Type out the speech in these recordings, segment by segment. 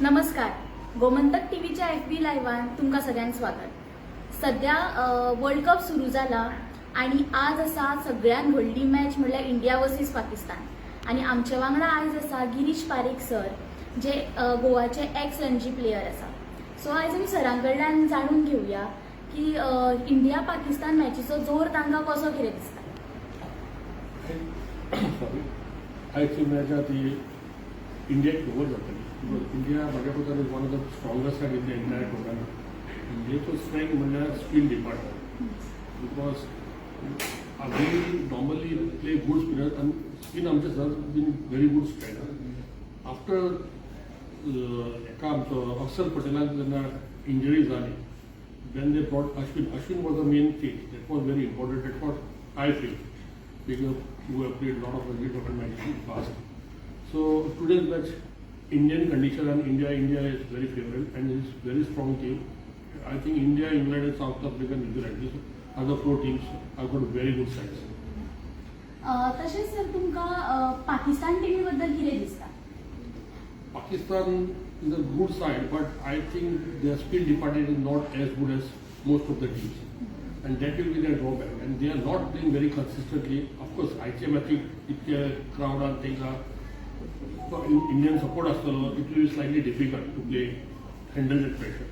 नमस्कार, गोमंतक टीव्हीच्या एफबी लायव्हान तुमकां सगळ्यांक स्वागत. सध्या वर्ल्ड कप सुरू जाला आणि आज आसा सगळ्यात व्हडली मॅच म्हणल्यार इंडिया वर्सीस पाकिस्तान. आणि आमचे वांगडा आयज आसा गिरीश पारीक सर, जे गोवाचे एक्स रणजी प्लेयर आसा. सो आयज आमी सरां कडल्यान जाणून घेवया की इंडिया पाकिस्तान मॅचीचो जोर तांकां कसो कितें दिसता. सॉरी, आयची मॅच आहा ती इंडियाक खबर जातली, because India म्हाज्या कोतान is one of the strongest side in the entire tournament. इंडियेचो strength म्हणल्यार spin department, because we normally play good spinner आनी स्पीन आमचे सदांच been very good strength. After हेका आमचो अक्षर पटेलाक जेन्ना इंजरी जाली, then they brought Ashwin. Ashwin was the main change. That was very important. That what I feel, because who have played lot of Ranji Trophy matches in past. So today's match, Indian condition and India is very favourite and is very strong team. I think India, England and South Africa, New Zealand, these are the four teams have got very good sides. तशेंच sir, तुमकां पाकिस्तान टिमी बद्दल कितें दिसता? Pakistan is a good side, but I think their spin department is not as good as most of the teams. And that will be their drawback. And they are not playing very consistently. Of course, आयचे मॅचीक इतके क्रावडान तांकां Indian support आसतलो, it will be slightly difficult to play, handle that pressure.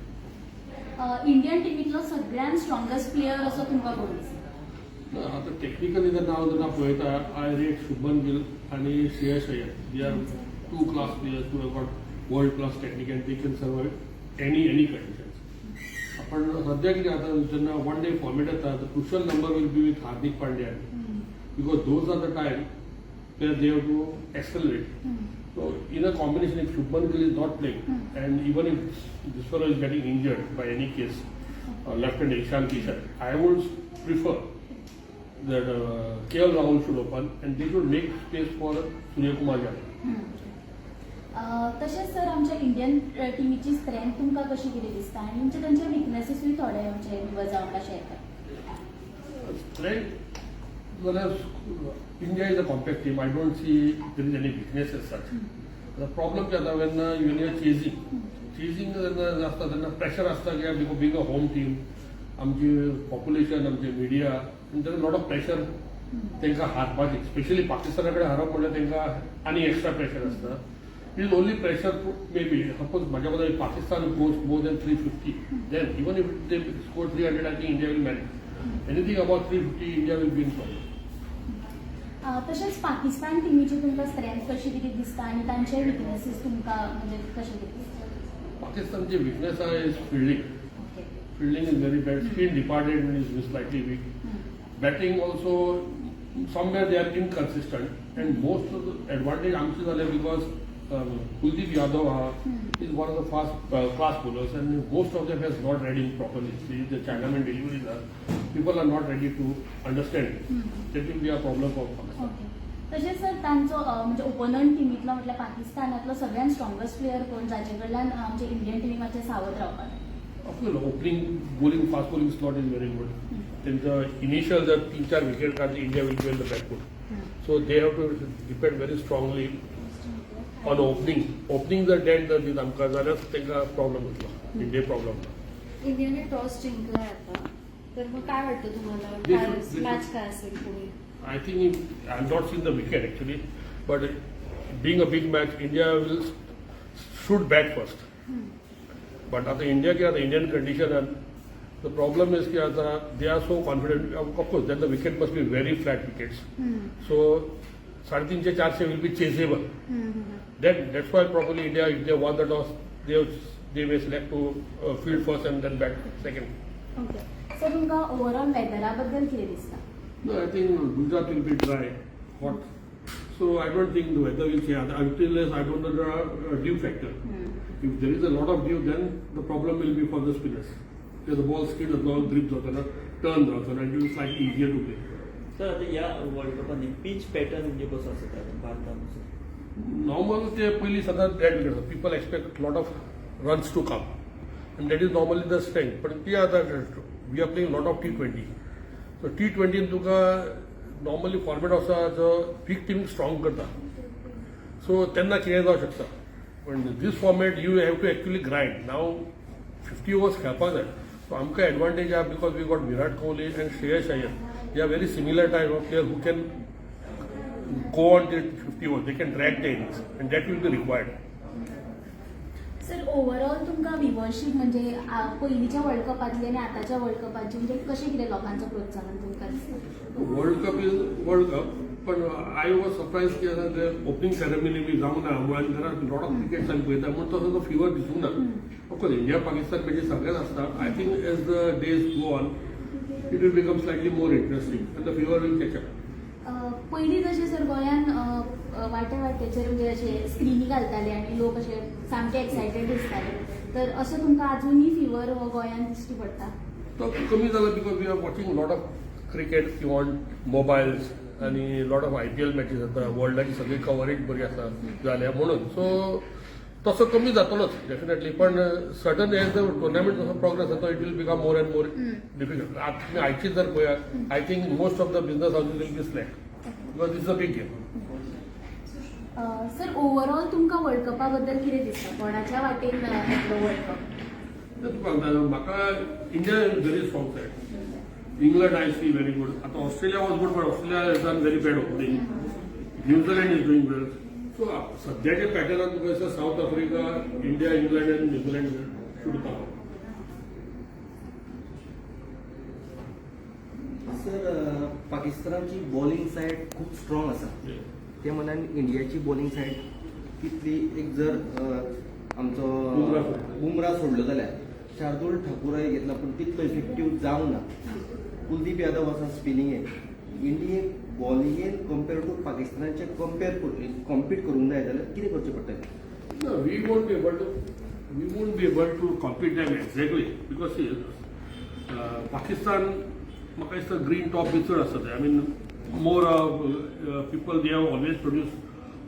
Indian टिमीतलो सगळ्यात strongest player असो तुमकां कोण दिसता? आतां टेक्निकली जर नांव जेन्ना पळयता, I rate Shubman Gill आनी Shreyas Iyer. They are two class players who have got world class technique and they can survive any conditions. पण सध्या कितें जाता, जेन्ना वन डे फॉर्मेट येता, the crucial number will be with Hardik Pandya, because those are the time where they have to accelerate. So in a combination, if Shubman Gill is not playing, and even if this fellow is getting injured by any case, left hand Ishan Kishan, I would prefer that KL Rahul should open and they should make space for Surya Kumar Yadav. तशेंच sir, आमच्या Indian टिमीची strength तुमकां कशी कितें दिसता आनी म्हणजे तांचे विकनेसीसूय थोडे आमचे व्युवर्सां वांगडा शेअर करा. Strength, well, as India is a compact team, I don't see there is any weakness as such. The problem जाता when you are chasing, chasing जेन्ना आसता तेन्ना प्रेशर आसता की because being a home team, आमची population, आमचे media, there lot of pressure तांकां हारपाची. Specially पाकिस्ताना कडेन हारप म्हणल्यार तांकां आनी एक्स्ट्रा प्रेशर आसता. It is only pressure maybe suppose म्हाज्या मतान Pakistan goes more than 350, then even if they score 300, I think India will manage. Anything above 350, India will be in problem. तशेंच पाकिस्तान टिमीची तुमकां स्ट्रेंथ कशी कितें दिसता आनी तांचे विकनेसीस तुमकां म्हणजे कशे कितें दिसता? पाकिस्तानची विकनेस आहा is fielding. Fielding is very bad. Spin department is slightly weak. Batting also, somewhere they are inconsistent. And most of the advantage आमचे जाले because Kuldeep Yadav हा is one of the fast class bowlers and most of them has not read him properly. See the chinaman deliveries are, people are not ready to understand. That will be a problem for Pakistan. Okay, तशेंच sir, तांचो म्हणजे ओपोनंट टिमींतलो, म्हटल्यार पाकिस्तानांतलो सगळ्यात strongest player कोण, जाचे कडल्यान आमचे Indian टिमीक मातशें सावध रावपाक जाय? Of course, opening bowling, fast bowling slot is very good. त्यांचं इनिशियल जर तीन चार विकेट काढली, India will be on the back foot. So they have to depend very strongly on opening. Opening जर डेंट जर दित आमकां जाल्यार तांकां प्रॉब्लम जातलो, इंडिया प्रॉब्लम. इंडियाने टॉस जिंकलाय आता, तर मग काय वाटतं तुम्हाला? काय मॅच काय असेल पुढे? I think I have not seen the wicket actually, but being a big match, India will should bat first. But आता इंडिया की आता Indian condition, the problem is की आता they are so confident. Of course, then the wicket must be very flat wickets. So 350 400 will be chaseable. Then that's why probably India, if they won the toss, they may select to field first and then bat second. Okay sir, तुमकां overall वेदरा बद्दल कितें दिसता? No, I think Gujarat will be dry, hot. So I don't think the weather will change until unless I don't know the dew factor. If there is a lot of dew, then the problem will be for the spinners. Because the ball skid जातलो, grip जातलो ना, turn जातलो and it will be slightly easier to play. Sir, आता या world कपान pitch pattern म्हणजे कसो आसता भारतानुसार? Normal ते पयलीं सदांच dead wicket. People expect lot of runs to come and that is normally the strength. पण ती आतां we are playing lot of T20, so T ट्वेंटीन तुका नॉर्मली फॉर्मेट आसा जो वीक टीम स्ट्रॉंग करता. सो तेन्ना कितें जावं शकता. पण this format you have to actually grind. Now 50 overs खेळपाक जाय. सो आमकां एडवांटेज आहा because we got Virat Kohli and Shreyas Iyer. They are very similar type of player who can go on till 50 overs. They can drag the innings and that will be required. Sir, overall तुमकां विवरशीप म्हणजे पयलींच्या world कपांतली आनी आतांच्या world कपाची म्हणजे कशें कितें लोकांचो प्रोत्साहन तुमकां दिसता? World Cup is World Cup, पण I was surprise की आतां ते ओपनिंग सेरेमनी बी जावंक ना आनी there are lot of crickets आमी पळयता म्हूण तसो तो फिवर दिसूंक ना. ऑफकोर्स इंडिया पाकिस्तान मॅची सगळेच आसता. I think as the days go on, it will become slightly more interesting and the fever will catch up. पयलीं जशें सर गोंयान वाटे वाटेचेर म्हणजे अशे स्क्रिनी घालताले आनी लोक अशे सामके एक्सायटेड दिसताले, तर असो तुमकां आजुनूय फिवर हो गोंयान दिश्टी पडटा? तो कमी जाला because we are watching lot of cricket on mobiles आनी लॉट ऑफ आयपीएल मॅचीस जाता. वर्ल्डाची सगळी कवरेज बरी आसा जाल्या म्हणून सो तसो कमी जातलोच डेफिनेटली, पण सर्टन एज the tournament जसो प्रोग्रेस जाता, it will become more and more difficult. आतां तुमी आयची जर पळयात, I think most of the business houses will be slack because it's a big game. Sir, overall तुमकां वर्ल्ड कपा बद्दल कितें दिसता? कोणाच्या वाटेन येतलो वर्ल्ड कप? तुका सांगता, म्हाका India is very strong side. England I see very good. आता Australia was good, but Australia has done very bad opening. New Zealand is doing well. So सध्याच्या पॅटर्नात तुका दिसता South Africa, India, England and New Zealand should come. Sir, पाकिस्तानाची bowling side खूप strong आसा. ते मनान इंडियाची बॉलिंग सायड तितली एक जर आमचो बुमरा सोडलो. बुमरा सोडलो जाल्यार शार्दूल ठाकूरय घेतला, पूण तितलो इफेक्टीव जावंक ना. कुलदीप यादव आसा स्पिनिंगेन. इंडियेक बॉलिंगेन कंपेर टू पाकिस्तानाचे कंपेर कॉम्पीट करूंक जाय जाल्यार कितें करचें पडटलें? No, we won't be able to compete them exactly because see, Pakistan म्हाका दिसता ग्रीन टॉप बी चड आसता. I mean, more people, they have always produce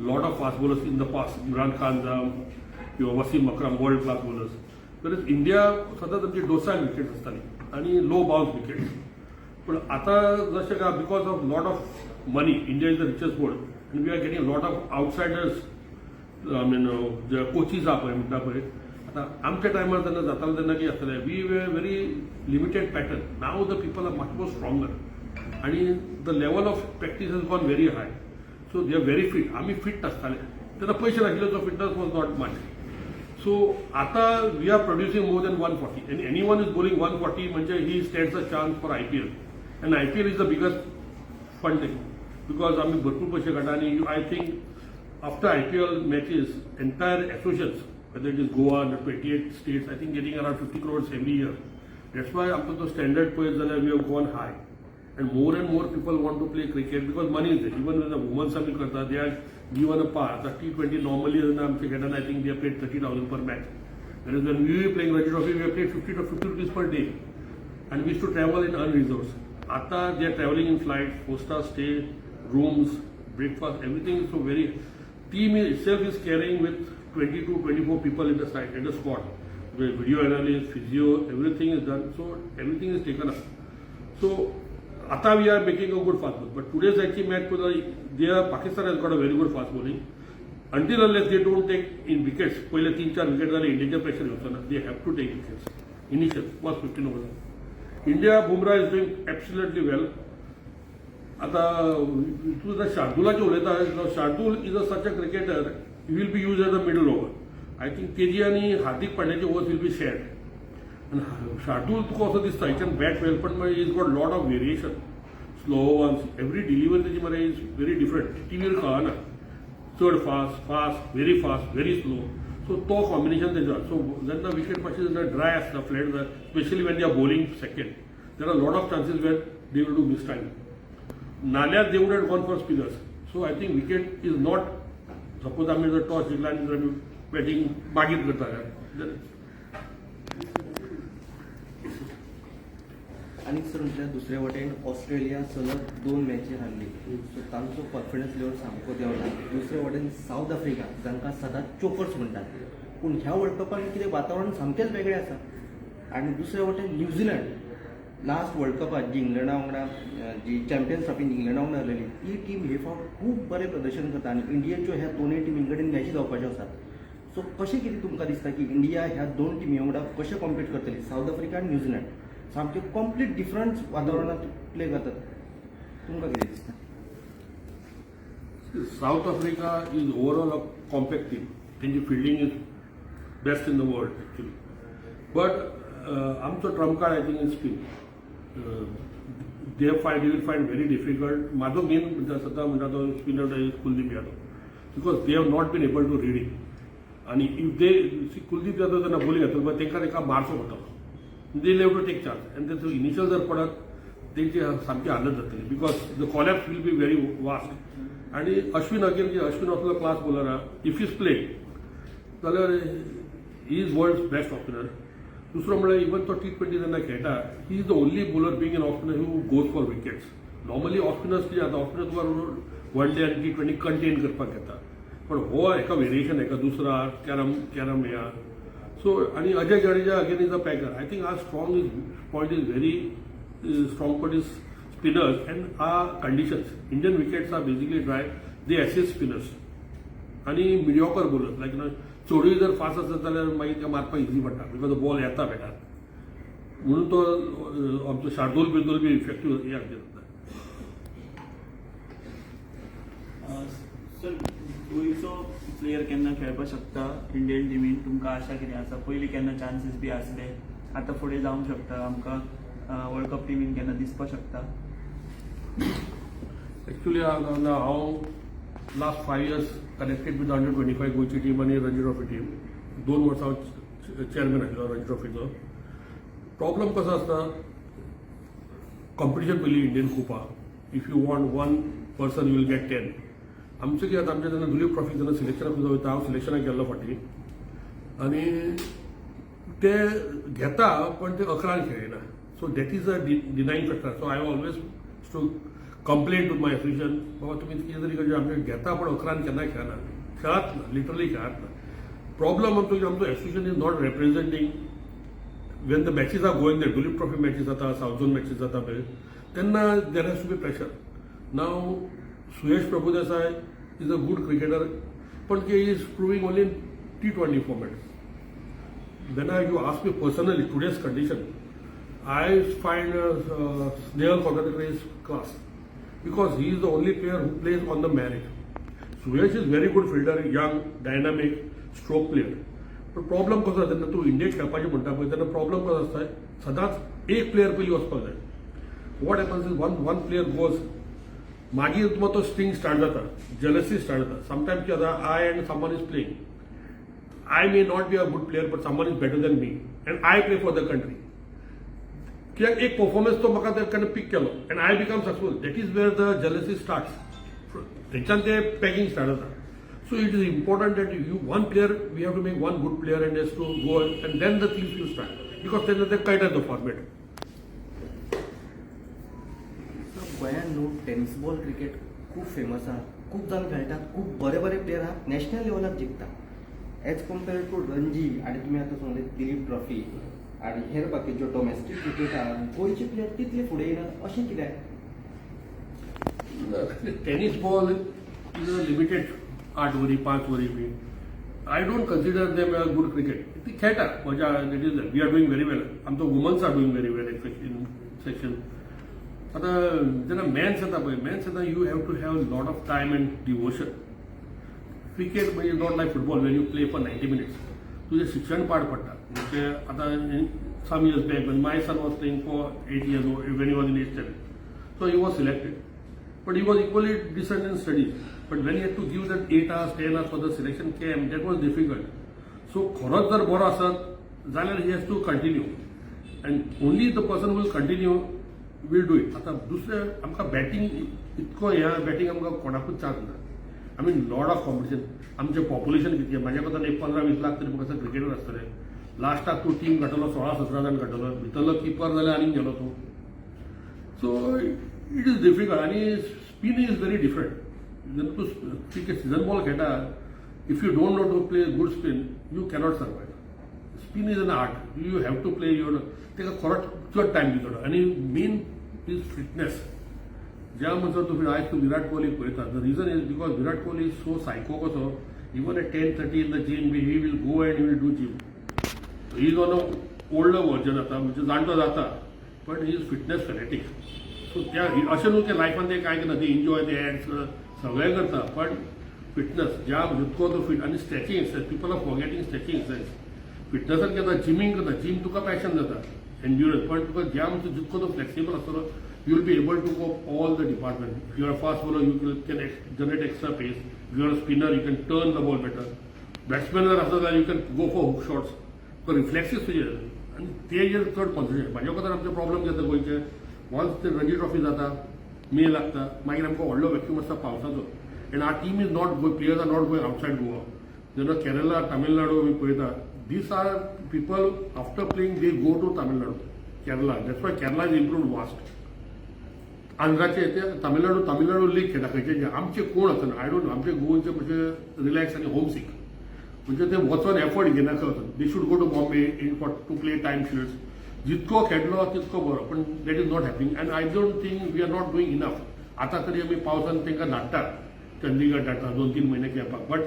lot of fast bowlers in the past. Imran Khan जावं किंवा वसीम अक्रम, world class bowlers. तर India सदांच आमची डोसायल wickets आसताली आनी लो बाउन्स विकेट्स. पण आता जशें काय because of lot of money, India is the richest board and we are getting lot of outsiders, I mean, J coaches आहा पळय म्हणटा पळय, आतां आमच्या टायमार जेन्ना जातालें तेन्ना कितें आसतालें, we were very limited pattern. Now the people are much more stronger आनी the level of practice has gone very high, so they are very fit. आमी फिट आसताले तेन्ना पयशे नाशिल्ले, so fitness was not much. So आता we are producing more than 140 and anyone is bowling 140 म्हणजे he stands a chance for IPL, and IPL is the biggest funding because आमी भरपूर पयशे काडटा. आनी I think after IPL matches, entire associations, whether it is Goa and 28 states, I think getting around 50 crores every year. That's why आमकां तो standard पळयत जाल्यार we have gone high and more people want to play cricket because money is there. Even when the women's आमी करता, they are given a par. आता T20 normally जेन्ना आमचे खेळटाना, I think they are paid 30,000 per match. Whereas when we were playing Ranji Trophy, we were paid 50 to 50 rupees per day. And we used to travel in unreserved. आता they are traveling in flight, 4-star stay, rooms, breakfast, everything is so very. Team itself is carrying with 22, 24 people in the side, in the squad. The video analyst, physio, everything is done. So everything is taken up. So आता we are making a good fast ball. But today's actually match, they are Pakistan has got a very good fast bowling. Until unless they don't take in wickets, पहिले तीन चार wicket झाले, इंडियाचे pressure येवचो ना. They have to take wickets initial first 15 overs. India, Bumrah is doing absolutely well. आता तूं जर शार्दुलाचे उलयता, Shardul is a such a cricketer, will be use as a middle over. I think तेजी आनी हार्दिक पांड्याचे overs will be shared. आनी शार्दूल तुका असो दिसता he can bat well, पण मागीर he's got lot of variation, slow ones, every delivery तेजी मरे is very different. टिवीर कळना, चड fast, fast, very fast, very slow. So तो कॉम्बिनेशन तेजो. सो जेन्ना विकेट मातशी जेन्ना ड्राय आसता, flat, specially when they are bowling second, there are lot of chances where they will do miss time. नाल्यार they would have gone for spinners. So I think wicket is not, suppose आमी जर toss जिखला आनी जर आमी batting मागीर करता जाल्यार. आनी सर, म्हटल्यार दुसरे वटेन ऑस्ट्रेलिया सलग दोन मॅची हारली, सो तांचो कॉन्फिडन्स लेवल सामको देंवला. दुसरे वटेन सावथ आफ्रिका, जांकां सदांच चोकर्स म्हणटात, पूण ह्या वर्ल्ड कपान कितें वातावरण सामकेंच वेगळें आसा. आनी दुसरे वटेन न्यूझिलंड, लास्ट वर्ल्ड कपात जी इंग्लंडा वांगडा जी चॅम्पियन्स ट्रॉफीन इंग्लंडा वांगडा हरलेली, ती टीम हे फावट खूब बरें प्रदर्शन करता आनी इंडियेच्यो ह्या दोनूय टिमीं कडेन मॅची जावपाच्यो आसात. सो कशें कितें तुमकां दिसता की इंडिया ह्या दोन टिमी वांगडा कशें कॉम्पीट करतली? सावथ आफ्रिका आनी न्यूझीलंड सामके कंप्लीट डिफरंट वातावरणांत प्ले करतात. तुमकां कितें दिसता? South Africa is overall a compact team. तेंची fielding is best in the world actually. But आमचो trump card, I think, is spin. They will find very difficult. म्हाजो मेन सद्दां म्हणटा तो spinner is Kuldeep Yadav, because they have not been able to read it. आनी if they Kuldeep Yadav जेन्ना bowling घातलो पळय, तांकां ताका मारचो पडटलो. They have to take chance आनी तेचो इनिशियल जर पडत, तेंची सामकी हालत जातली, because the collapse will be very vast. आणि अश्विन अगेन की अश्विन असलो क्लास बॉलर आहा, if is play जाल्यार he is world best off spinner. दुसरो म्हणल्यार इवन तो टी ट्वेंटी जेन्ना खेळटा, he is the only bowler, being an off spinner, who goes for wickets. Normally off spinners कितें जाता, ऑफ स्पिनर तुका वन डे आनी टी ट्वेंटी कंटेन करपाक घेता, पण हो एका वेरिएशन एका दुसरा कॅरम कॅरम ह्या. सो आनी Ajay Jadeja again is a packer. I think our strong is point is very strong point is spinners and our conditions. Indian wickets are basically dry. They assist spinners. आणि मिडिओकर bowler लायक ना, चडूय जर fast आसत जाल्यार मागीर ते मारपाक इजी पडटा, because ball येता बॅटार. म्हणून तो आमचो शार्दूल बिर्दूल बी इफेक्टीव हे जाता. सर, गोंयचो प्लेयर केन्ना खेळपाक शकता इंडियन टिमीन? तुमकां आशा कितें आसा? पयलीं केन्ना चान्सीस बी आसले, आतां फुडें जावंक शकता? आमकां वर्ल्ड कप टिमीन केन्ना दिसपाक शकता? एक्चुली हांव last 5 years connected with under 25 गोंयची टीम आनी रणजी ट्रॉफी टीम. 2 वर्सां हांव चेअरमॅन आशिल्लो रणजी ट्रॉफीचो. प्रॉब्लम कसो आसता, कॉम्पिटिशन पयलीं इंडियन खूब आहा. If you want one person, you will get 10. आमचें कितें जाता, आमचें जेन्ना दुलीप ट्रॉफी जेन्ना सिलेक्शनाक सुद्दां वयता, हांव सिलेक्शनाक गेल्लो फाटीं आनी ते घेता, पण ते अकरान खेळना. So that is a denying factor. So I always to complain to my association, बाबा तुमी कितें तरी करचें, आमचे घेता पण अकरान केन्ना खेळना, खेळात ना, लिटरली खेळात ना. प्रॉब्लम आमचो की आमचो association is not representing when the matches are going there. Duleep trophy matches जाता, सावथ झोन मॅचीस जाता पळय, तेन्ना there has to be pressure. Now Suyash Prabhudessai is a good cricketer, पण he is proving only in T20 format. When you ask me personally, today's condition, I find Snehal Kotadkar is class because he is the only player who plays on the merit. Suyash is very good fielder, young, dynamic, stroke player. पण problem कसो जाता, जेन्ना तूं इंडियेक खेळपाचें म्हणटा पळय, तेन्ना problem कसो आसता, सदांच एक प्लेयर पयलीं वचपाक जाय. What happens is one player goes, मागीर तुमकां तो स्टिंग स्टार्ट जाता, जेलसी स्टार्ट जाता. समटायम कितें जाता, I and someone is playing, I may not be a good player, but someone is better than me and I play for the country. कित्याक एक performance तो म्हाका तेणे पीक केलो and I become successful, that is where the jealousy starts. थंयच्यान ते packing start जाता. So it is important that you one player, we have to make one good player and has to go and then the things will start, because तेन्ना ते कळटा तो format. गोंयांत न्हू tennis ball cricket खूब famous आहा, खूब जाण खेळटात, खूब बरे बरे प्लेयर आहात, नॅशनल लेवलार जिखता एज कम्पेअर्ड टू रणजी. आनी तुमी आतां सांगले दिलीप ट्रॉफी आनी हेर बाकीच्यो डोमेस्टीक क्रिकेट आहा, गोंयचे प्लेयर तितले फुडें येनात, अशें कित्याक? Tennis ball is a limited, आठ वरी, पांच वरी बी. I don't consider them a good cricket. ती खेळटात मजा, that is, we are doing very well. आमचो womens are doing very well in section. आतां जेन्ना मेन्स येता पळय, मेन्स येता, you have to have lot of time and devotion. Cricket म्हणजे not like football when you play for 90 minutes. तुजें शिक्षण पाड पडटा. म्हणजे आतां some years back when my son was playing for 8 years, when he was in eight standard, so he was selected, but he was equally decent in studies. But when he had to give that 8 hours, 10 hours for the selection camp, that was difficult. So खरोच जर बरो आसत जाल्यार he has to continue, and only the person will continue will do it. आतां दुसरें आमकां batting इतको हें बॅटींग आमकां कोणाकूच चान्स ना. I mean, lot of competition. आमचें पॉप्युलेशन कितकें, म्हाज्या कोतान एक 15-20 लाख तरी म्हाका क्रिकेटर आसतले. लास्टाक तूं टीम काडटलो, 16-17 जाण काडटलो, भितरलो किपर जाल्यार आनीक गेलो तूं. So it is difficult आनी spin is very different. जेन्ना तूं क्रिकेट सिजन बॉल खेळटा, if you don't know to play good spin, you cannot survive. Spin is an art. You have to play your, ताका खरोच चड time दिवचो आनी main is fitness. ज्या म्हणसर तूं आयज तूं विराट कोहली पळयता, the reason is because Virat Kohli is so psycho कसो Even at 10:30 in the gym he will go and he will do gym. He is on a older version आतां, म्हणजे जाणटो जाता, but he is fitness fanatic. So त्या अशें न्हू की लायफान ते कांय करना, ते एन्जॉय, ते एड्स सगळें करता, पण फिटनस ज्या जितको तो फिट. आनी stretching exercise, people are forgetting stretching exercise. फिटनसान करता, जिमींग करता, जीम तुका पॅशन जाता, एन्ड्युरन्स, पण तुका ज्या म्हणटा जितको तो फ्लेक्सिबल आसतलो, you will be able to go all the department. You are fast bowler, you can generate extra pace. You are spinner, you can turn the ball better. Batsman जर आसत जाल्यार you can go for hook shots. तुका रिफ्लेक्सीस तुजे आनी ते जे चड concentration. म्हाज्या वखदार आमचे प्रॉब्लम जाता गोंयचे, वन्स ते रणजी ट्रॉफी जाता, मे लागता, मागीर आमकां व्हडलो वॅक्यूम आसता पावसाचो and our team is not go players are not going outside Goa. जेन्ना केरला, तामिळनाडू आमी पळयता, these are people after playing they go to Tamil Nadu, Kerala. That's why Kerala is improve vast. आंध्राचे ते तामिळनाडू, तामिळनाडू लीग खेळटा खंयचे जे. आमचे कोण आसना, I don't know. आमचे गोंयचे कशे रिलॅक्स आनी होम सीक, म्हणजे ते वचोन एफर्ट घेनाका वचून. They should go to Bombay in for to play time shields. जितको खेळलो तितको बरो, पण that is not happening and I don't think we are not doing enough. आतां तरी आमी पावसान तांकां धाडटात, चंदीगड धाडटा 2-3 म्हयने खेळपाक, but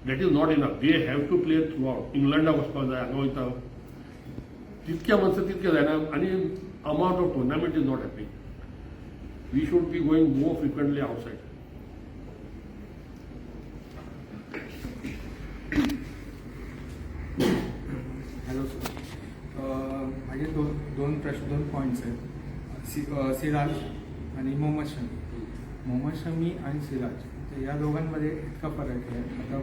that is not enough. They have to play throughout. इंग्लंडाक वचपाक जाय, हांगा वयता, तितक्या म्हणसर तितकें जायना आनी amount of tournament is not happening. We should be going more frequently outside. Hello sir, माझे दोन दोन प्रश्न, दोन पॉईंट्स आहेत. सिराज आणि मोहम्मद शमी. मोहम्मद शमी आणि सिराज, तर या दोघांमध्ये इतका फरक आहे. आता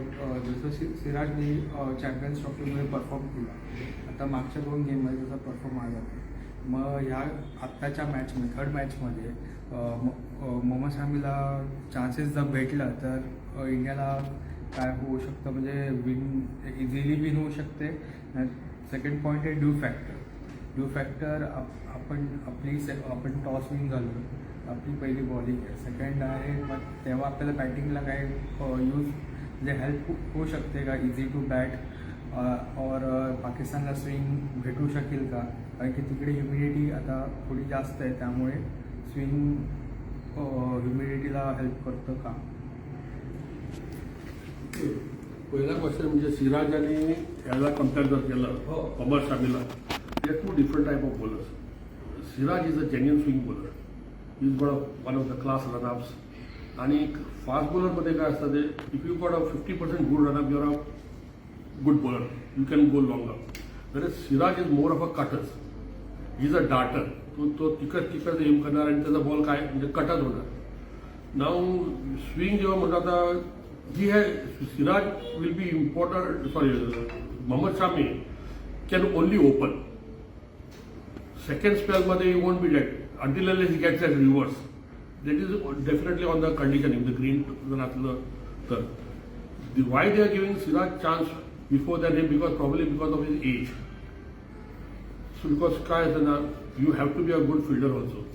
जसं सिराजने चॅम्पियन्स ट्रॉफीमध्ये परफॉर्म केला, आता मागच्या दोन गेममध्ये त्याचा परफॉर्म आला नाही. मग ह्या आत्ताच्या मॅचमध्ये, थर्ड मॅचमध्ये मोहम्मद शमीला चान्सेस जर भेटला तर इंडियाला काय होऊ शकतं? म्हणजे विन, इझिली विन होऊ शकते. सेकंड पॉईंट आहे ड्यू फॅक्टर. ड्यू फॅक्टर, आपण आपली आपण टॉस विन झालो, आपली पहिली बॉलिंग आहे, सेकंड आहे, मग तेव्हा आपल्याला बॅटिंगला काय यूज, म्हणजे हेल्प होऊ शकते का? इझी टू बॅट और पाकिस्तानला स्विंग भेटू शकेल का? कारण की तिकडे ह्युमिडिटी आता थोडी जास्त आहे, त्यामुळे स्विंग ह्युमिडिटीला हेल्प करतं का? पहिला क्वेश्चन म्हणजे सिराज आणि ह्याला कम्पेअर जर केलं, मोहम्मद शमीला, they two different type of bowlers. Siraj is a genuine swing bowler, is one of the class runups. आणि फास्ट बॉलरमध्ये काय असतं ते, if you got a 50% good runup, you're a good bowler, you can go longer. तर Siraj is more of a cutters, is a darter. तो तो तिकट तिकट M करणार आणि त्याचा बॉल काय म्हणजे कटच होणार. नाव स्विंग जेव्हा म्हणतो आता ही आहे, Siraj will be important, sorry, Mohammed Shami can only open. Second स्पेलमध्ये you won't be that until he gets that reverse. That is definitely on the condition, in the green जर असलं तर. Why they are giving Siraj chance before that, because probably because of his age. So because काय असतं ना, you have to be a good fielder also.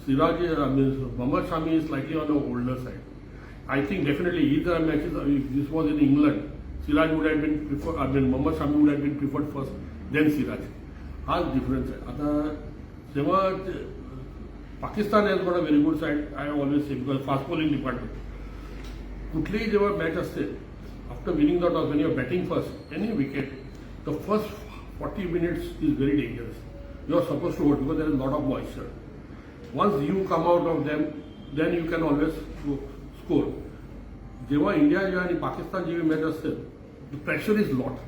Siraj, I mean Mohammed Shami is slightly on the older side. I think definitely either matches, if this was in England, Siraj would have been preferred, I mean Mohammad Shami would have been preferred first, then Siraj. हाच difference आहे. आता जेव्हा Pakistan has got a very good side, I always say, because fast bowling department. कुठलीही जेव्हा match असते, after winning the toss, when you're batting first, any wicket, the first 40 minutes is very dangerous. You are suppose to hold because there is lot of moisture. Once you come out of them, then you can always score. जेव्हा India जेव्हा आणि पाकिस्तान जेव्हा match असते, the pressure is lot.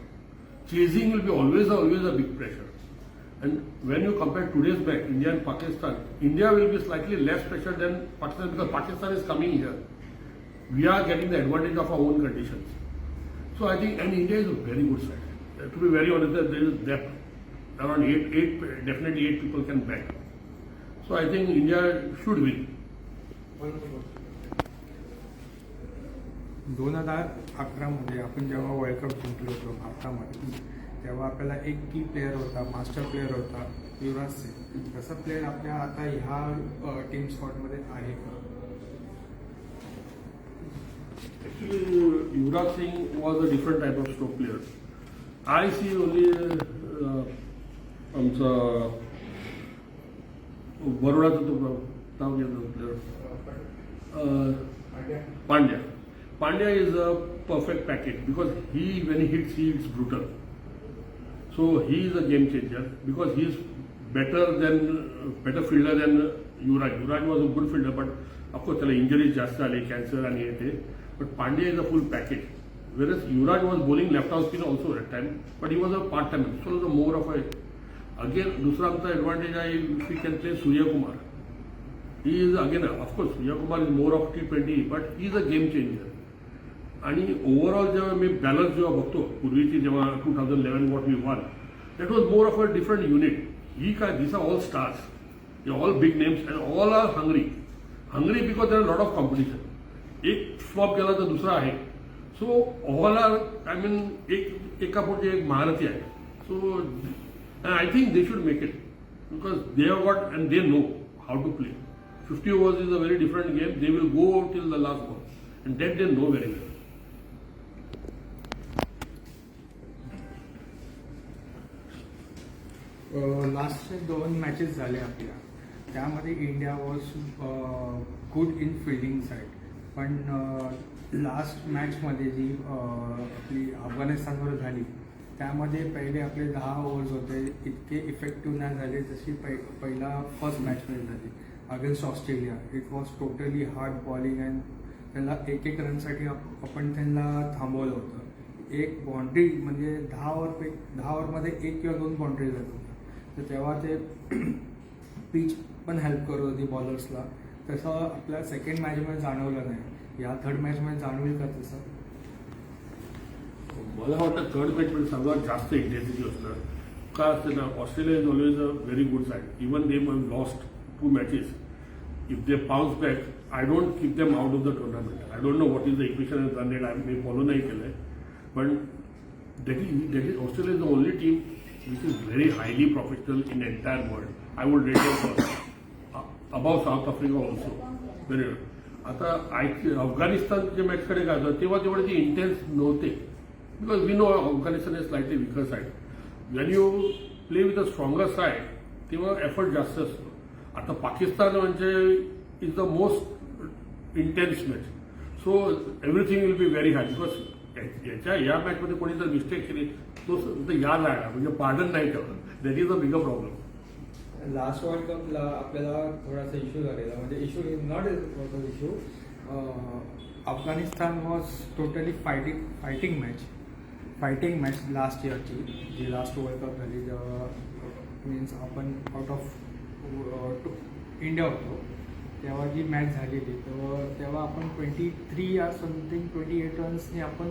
Chasing will be always always a big pressure. And when you compare today's match, India and Pakistan, India will be slightly less pressure than Pakistan because Pakistan is coming here. We are getting the advantage of our own conditions. So I think, and India is a very good side. To be very honest, there is depth. Around eight, definitely eight people can bat. So I think India should win. 2011मध्ये आपण जेव्हा world cup जिंकलो होतो भारतामध्ये, तेव्हा आपल्याला एक की player होता, मास्टर प्लेअर होता, युवराज सिंग. तसा प्लेअर आपल्या आता ह्या टीम स्क्वॉडमध्ये आहे का? Actually, Yuvraj Singh was a different type of stroke player. I see only आमचा बरोडाचा तो नाव घेतलं player, Pandya. Pandya is a perfect package because he when he hits, he hits brutal. So he is a game changer because he is better fielder than Yuvraj. Yuvraj was a good fielder, but of course त्याला injuries जास्त आले, cancer आणि हे ते. But Pandya is a full package, whereas Yuvraj was bowling left arm spin also at time, but he was a part time, so the more of a again दुसरा आमचा advantage आहे, if you can play Suryakumar. He is again, of course Suryakumar is more of T20, but he is a game changer. आणि overall जेव्हा मी balance जेव्हा बघतो, पूर्वीची जेव्हा 2011 what we won, that was more of a different unit. ही काय, this are all stars, all big names and all are hungry, hungry because there are lot of competition. एक flop गेला तर दुसरा आहे. So all are, I mean, एक एका पुढची एक महारथी आहे. So I think they should make it because they have got and they know how to play. 50 overs is a very different game. They will go till the last ball and that they know very well. लास्टचे दोन matches झाले आपल्या, त्यामध्ये India was good in fielding side, पण last मॅचमध्ये जी आपली अफगाणिस्तानवर झाली, त्यामध्ये पहिले आपले 10 ओव्हर्स होते, इतके इफेक्टिव्ह नाही झाले जशी पहिला फर्स्ट मॅचमध्ये झाली against Australia. It was totally hard bowling and त्यांना एक एक रनसाठी आपण त्यांना थांबवलं होतं. एक बाउंड्री म्हणजे 10 ओव्हरमध्ये एक किंवा दोन बाउंड्री जात होत्या, तर तेव्हा ते पिच पण हेल्प करत होती बॉलर्सला. तसं आपल्या सेकंड मॅचमध्ये जाणवलं नाही. या थर्ड मॅचमध्ये जाणवेल का तसं? मला वाटतं थर्ड मॅचमध्ये सर्वात जास्त इंटेन्सिटी असणार. का असते ना, Australia is always a very good side. Even they lost two matches, if they bounce back, I don't keep them out of the tournament. I don't know what is the equation run rate. Me follow नाही केलं आहे, पण that is Australia is the only team which is very highly professional in entire world. I would rate first above South Africa also, very. आता I अफगाणिस्तानच्या मॅचकडे काय होतं, तेव्हा तेवढे ते इंटेन्स नव्हते because we know Afghanistan is slightly weaker side. When you play with a stronger side, तेव्हा effort जास्त असतो. आता पाकिस्तान म्हणजे is the most intense match, so everything will be very hard because याच्या या मॅचमध्ये कोणी जर मिस्टेक केली, तो या जायला म्हणजे पार्डन नाही ठेवलं. That is a bigger problem. Last world कपला आपल्याला थोडासा इश्यू झालेला, म्हणजे issue, not issue, Afghanistan was totally fighting match last इयरची ji last world cup झाली, जेव्हा मीन्स आपण आउट ऑफ इंडिया होतो, तेव्हा जी मॅच झालेली, तेव्हा तेव्हा आपण 23 या समथिंग 28 रन्सनी आपण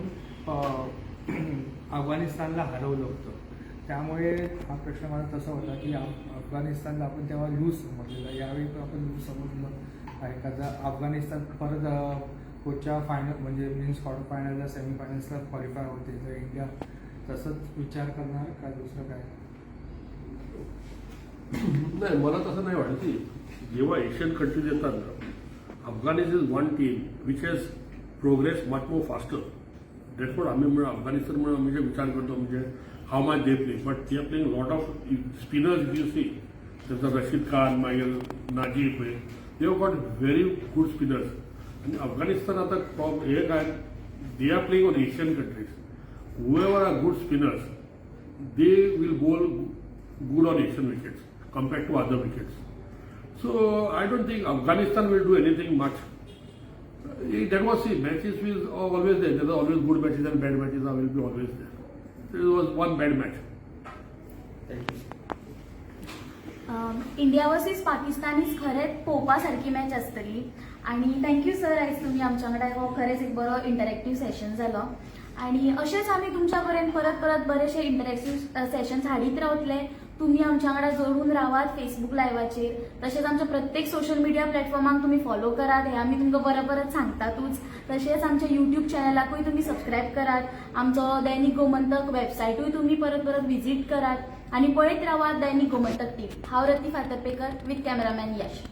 अफगाणिस्तानला हरवलं होतं. त्यामुळे हा प्रश्न मला तसा होता की अफगाणिस्तानला आपण तेव्हा लूज समजलेलं, यावेळी पण आपण लूज समजलं आहे का? जर अफगाणिस्तान परत पुढच्या फायनल म्हणजे मीन्स क्वार्टर फायनलला, सेमीफायनल्सला क्वालिफाय होते, तर इंडिया तसंच विचार करणार का दुसरं काय? नाही, मला तसं नाही वाटत की जेव्हा एशियन कंट्रीज येतात ना, Afghanistan is one team which has progress much more faster. That what आम्ही म्हणून अफगाणिस्तान म्हणून आम्ही जे विचार करतो, म्हणजे how much they play, but they are playing lot of spinners. You see, त्याचा रशीद खान, मागीर नाजीब आहे, they have got very good spinners. आणि अफगाणिस्तान आता हे काय, they are playing on Asian countries. Whoever are good spinners, they will bowl good on Asian wickets compared to other wickets. So I don't think Afghanistan will do anything much. That was, see, matches will always there. There are always good matches and bad matches are will be always there. There was one bad match. Thank you. India versus Pakistan ही खरेंच पळोवपा सारखी match आसतली. आनी thank you sir, आयज तुमी आमच्या वांगडा हो खरेंच एक बरो इंटरेक्टीव सेशन जालो आनी अशेंच आमी तुमच्या पर्यंत परत परत बरेचशे इंटरेक्टीव सेशन्स हाडीत रावतले. तुमी आमच्या वांगडा जोडून रावात फेसबूक लायव्हाचेर, तशेंच आमच्या प्रत्येक सोशल मिडिया प्लॅटफॉर्माक तुमी फॉलो करात, हें आमी तुमकां परत परत सांगतातूच. तशेंच आमच्या युट्यूब चॅनलाकूय तुमी सबस्क्रायब करात, आमचो दैनिक गोमंतक वेबसायटूय तुमी परत परत विजीट करात आनी पळयत रावात दैनिक गोमंतक टीव्ही. हांव रती फातर्पेकर विथ कॅमेरामॅन यश.